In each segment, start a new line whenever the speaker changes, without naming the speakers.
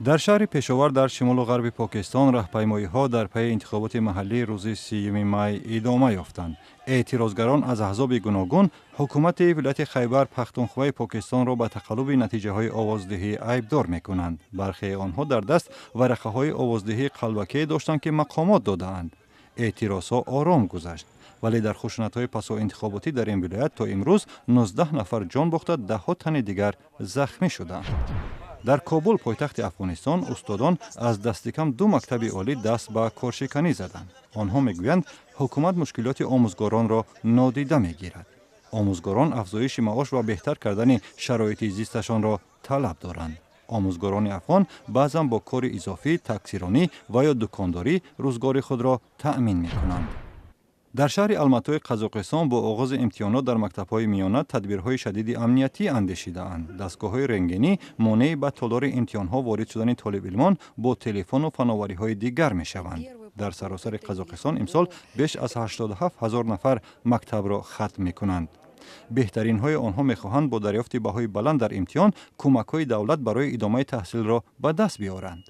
Дар шаҳри Пешовар дар шимолу ғарби Покистон раҳпаймоиҳо дар пайи интихоботи маҳаллии рӯзи 30 май идома ёфтанд. Эътирозгарон аз аҳзоби гуногун ҳукумати вилояти Хайбар Пахтунхваи Покистонро ба тақаллуби натиҷаҳои овоздиҳӣ айбдор мекунанд. Бархеи онҳо дар даст варақаҳои овоздиҳии қалбакие доштанд, ки мақомот додаанд. Эътирозҳо ором гузашт, вале дар хушунатҳои пасоинтихоботӣ дар ин вилоят то имрӯз 19 нафар ҷон бохта, даҳҳо тани дигар захмӣ шуданд. Дар Кобул, пойтахти Афғонистон, устодон аз дастикам ду мактаби олӣ даст ба коршиканӣ заданд. Онҳо мегӯянд, ҳукумат мушкилоти омӯзгоронро нодида мегирад. Омӯзгорон афзоиши маош ва беҳтар кардани шароити зисташонро талаб доранд. Омӯзгорони афғон баъзан бо кори изофӣ, таксиронӣ ва ё дукондорӣ рӯзгори худро таъмин мекунанд. Дар шаҳри Алматои Қазоқистон бо оғози имтиҳонот дар мактабҳои миёна тадбирҳои шадиди амниятӣ андешидаанд. Дастгоҳҳои рентгенӣ монеи ба толори имтиҳонҳо ворид шудани толибилмон бо телефону фановариҳои дигар мешаванд. Дар саросари Қазоқистон имсол беш аз 87 ҳазор нафар мактабро хатм мекунанд. Беҳтаринҳои онҳо мехоҳанд бо дарёфти баҳои баланд дар имтиҳон кӯмакҳои давлат барои идомаи таҳсилро ба даст биёранд.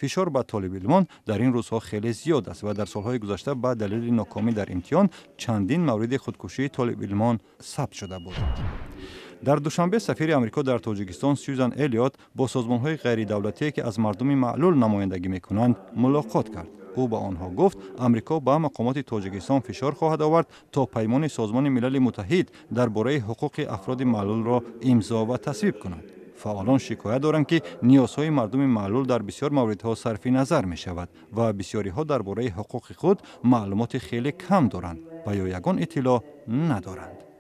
Фишор ба толибилмон дар ин рӯзҳо хеле зиёд аст ва дар солҳои гузашта ба далели нокомӣ дар имтиҳон чандин мавриди худкушии толибилмон сабт шуда буд. Дар Душанбе сафири Амрико дар Тоҷикистон Сюзан Элиот бо созмонҳои ғайридавлатие, ки аз мардуми маълул намояндагӣ мекунанд, мулоқот кард. Ӯ ба онҳо гуфт, Амрико ба мақомоти Тоҷикистон фишор хоҳад овард, то Паймони Созмони Милали Муттаҳид дар бораи ҳуқуқи афроди маълулро имзо ва тасвиб кунад. Фаъолон шикоят доранд, ки ниёзҳои мардуми маълул дар бисёр мавридҳо сарфи назар мешавад ва бисёриҳо дар бораи ҳуқуқи худ маълумоти хеле кам доранд ва ё ягон иттилоъ надоранд.